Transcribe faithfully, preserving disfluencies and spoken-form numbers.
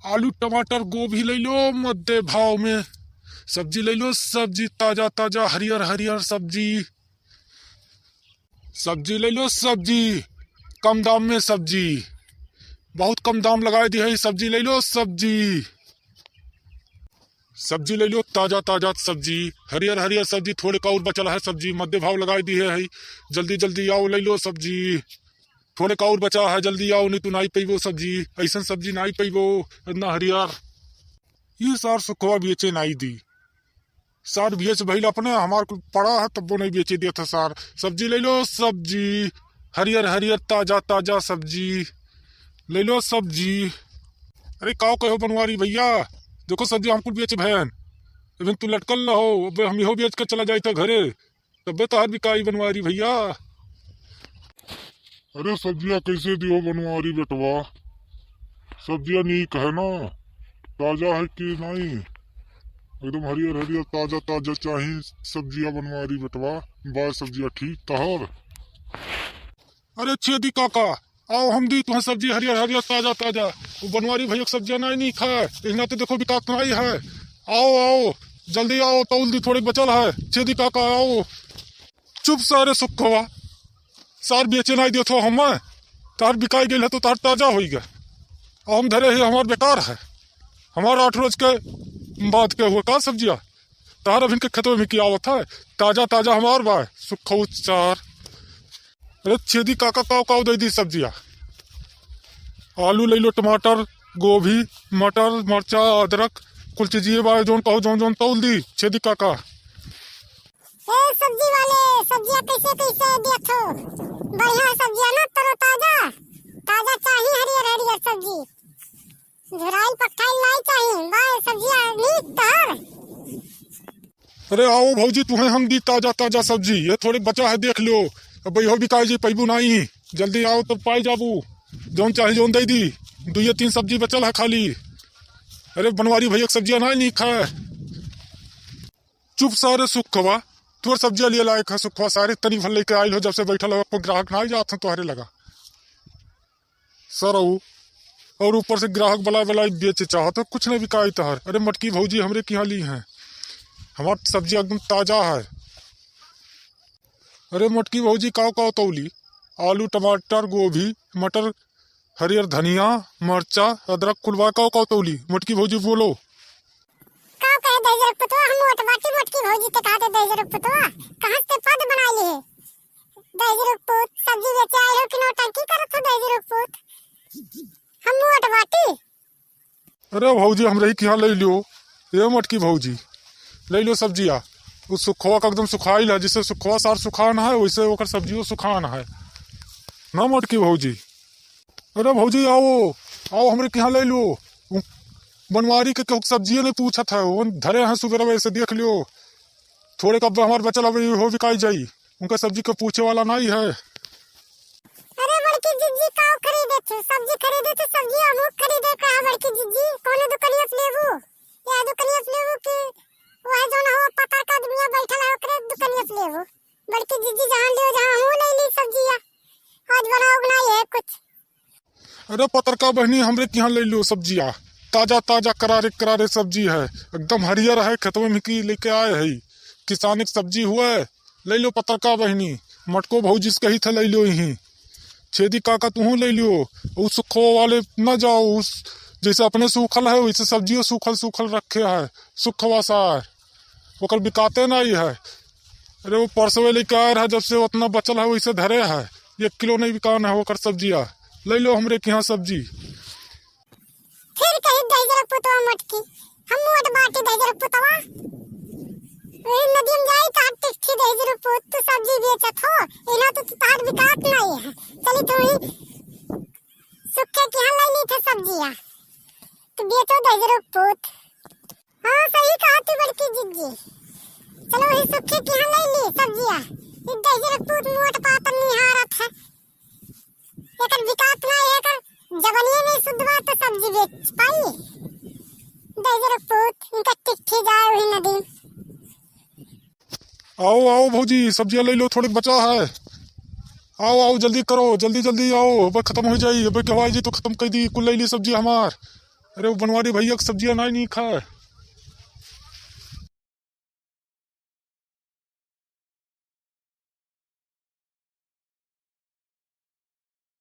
आलू, टमाटर, गोभी लइ लो मद्दे भाव में। सब्जी लइ लो, सब्जी ताजा ताजा, हरियर हरियर सब्जी। सब्जी लइ लो, सब्जी कम दाम में, सब्जी बहुत कम दाम लगाइ दिहे है। सब्जी लइ लो, सब्जी, सब्जी लइ लो, ताजा ताजा सब्जी, हरियर हरियर सब्जी। थोड़े का और बचल है सब्जी, मद्दे भाव लगाइ दिहे है। जल्दी जल्दी आओ, लइ लो सब्जी। थोड़े का और बचा है, जल्दी आओ, नहीं तो नाहीं पइबो सब्जी। अइसन सब्जी नाहीं पइबो, इतना हरियर। ई सार सुखवा बेचे नाहीं दी। सार बेच भइल अपने, हमार कुल पड़ा है, तब्बो नाहीं बेचे देत है सार। सब्जी लइ लो, सब्जी हरियर हरियर, ताजा ताजा सब्जी लइ लो, सब्जी। अरे काव कहो बनवारी भइया, देखो सब्जी हम कुल बेच भएन, अबे तू लटकल रहो, अबे हम इहो बेच के चला जाइत है घरे। तब्बे तोहार बिकाई बनवारी भइया। अरे सब्जिया कइसे दिहो बनवारी बेटवा? सब्जिया नीक है ना? ताजा है कि नाहीं? एकदम हरियर हरियर ताजा ताजा चाही सब्जिया बनवारी बेटवा। बाय सब्जिया ठीक तोहार। अरे छेदी काका, आओ हम दी तुहें सब्जी हरियर हरियर ताजा ताजा। वो बनवारी भइया के सब्जिया नाहीं नीक है, इतना तो देखो बिकात नाहीं है। आओ आओ, जल्दी आओ, तौल दी, थोड़े बचल है। छेदी काका आओ। चुप सारे सुखवा, सार बेचे नाहीं देत हो हम, तार बिकाई गइल है तो तार ताजा होई गए। अब हम धरे ही हमार बेकार है, हमार आठ रोज के बाद के हुआ का सब्जिया, तार अभिन के खेतवे में की आवत है, ताजा ताजा हमार बा सुखवा सार। अरे छेदी काका, काव काव दइ दी सब्जिया? आलू लइ लो, टमाटर, गोभी, मटर, मरचा, अदरक, कुल चीजिए बा, जौन कहो जौन जौन तौल दी छेदी काका। ए सब्जी वाले, सब्जिया कइसे कइसे देत हो? बढ़िया सब्जिया ना, तरोताजा, ताजा चाही हरियर हरियर सब्जी। झुराइल पकठाइल नाहीं चाही, बा सब्जिया नीक तोहार। अरे आओ भौजी, तुहें हम दी ताजा ताजा सब्जी, ये थोड़े बचा है, देख लो, अब इहो बिकाई जी पइबू नाहीं, जल्दी आओ तब पाई जाबू, जौन चाही जौन दइ दी, दुइये तीन सब्जी बचल है खाली। अरे बनवारी भइया के सब्जिया नाहीं नीक है। चुप सारे सुखवा, तोर सब्जिया लिए लायक है सुखवा, सारे तनी भर लइके आइल हो, जब से बइठल हो कोई ग्राहक नाहीं जात है तोहरे लगा। सरऊ, और ऊपर से ग्राहक बलाए बलाए बेचे चाहत हो, कुछ नाहीं बिकाई तोहर। अरे मटकी भौजी हमरे किहाँ ली हैं, हमार सब्जी एकदम ताजा है। अरे मटकी भौजी काव काव तौली? आलू, टमाटर, गोभी, मटर, हरियर धनिया, मरचा, अदरक, कुल बा, काव काव तौली? मटकी भौजी बोलो। काव कहे दहिजरक पुतवा, हम मोट बाटी, मोटकी भौजी ते कहा दे दहिजरक पुतवा, कहाँ से पद बनाइ लिहे? दहिजरक पुत, सब्जी बेचे आए हो कि नौटंकी करत हो दहिजरक पुत? हम मोट बाटी। अरे भौजी, हमरे ही किहाँ लइ लियो, ए मटकी भौजी, लइ लियो सब्जिया। उ सुखवा का एकदम सुखाइल है, जइसे सुखवा सार सुखान है, वइसे ओकर सब्जियो सुखान है ना मटकी भौजी। अरे भौजी, आओ, आओ, हमरे किहाँ लइ लियो। उ बनवारी के केहू सब्जिये नाहीं पूछत है, वो धरे हैं सुबेरवे से, देख लियो। थोड़े कब हमार बचल, अब इहो बिकाई जाई, उनका सब्जी के पूछे वाला नाहीं है। अरे बड़की जिज्जी, काव खरीदे थे? सब्जी खरीदे थे, सब्जी अमूक खरीदे का है बड़की जिज्जी, कौने दुकनिया से लेबू? या दुकनिया से लेबू कि वह जौन हो पता का दुनिया बैठल है ओकरे दुकनिया से लेबू? बड़की जिज्जी जहाँ लियो, जहाँ हो ले ली सब्जिया, आज बनाओ बनाई है कुछ। अरे पतरका बहिनी, हमरे किहाँ लइ लियो सब्जिया, ताजा ताजा करारे करारे सब्जी है, एकदम हरियर है, खेतवे में की लइके आए है, किसाने के सब्जी हुए। लइ लियो पतरका बहिनी, मटको भौजी से कही थे लइ लियो यहीं। छेदी काका तुहूँ लइ लियो, उ सुखवा वाले न जाओ, उस जइसे अपने सूखल है वइसे सब्जियो सूखल सूखल रखे है, सुखवा सार, ओकर बिकाते नाहीं है। अरे वो परसवे लइके आए रहा, जब से ओतना बचल है वइसे धरे है, एक किलो नाहीं बिकान है ओकर सब्जिया। लइ लियो हमरे किहाँ सब्जी। फिर कही दहिजरक पुतवा मटकी, हम मोट बाटी दहिजरक पुतवा। वही नदी में जाई तहार टिकठी दहिजरक पुत, तू सब्जी बेचत हो, इना तो तहार बिकात नाहीं है। चली तू ही सुखे किहाँ लइ ली थे सब्जिया, तू बेचो दहिजरक पुत। हाँ, सही कहा तू बड़की जिज्जी। चलो, वही सुखी किहाँ लइ ली सब्जिया। ई दहिजरक पूत मोट पातर निहारत है। एकर बिकात ना, एकर जवनिये में शुद्ध बा, तो सब्जी बेच पाई। दहिजरक पूत, इनका टिकठी जाए वही नदी। आओ, आओ भौजी, सब्जिया लइ लो, थोड़े बचा है। आओ, आओ, जल्दी करो, जल्दी, जल्दी आओ, अब खतम होइ जाई, अब कहवाई जी तो खतम कइ दी, कुल लइ ली सब्जी हमार। अरे वो बनवारी भैया के सब्जिया नाहीं, नाहीं खाए।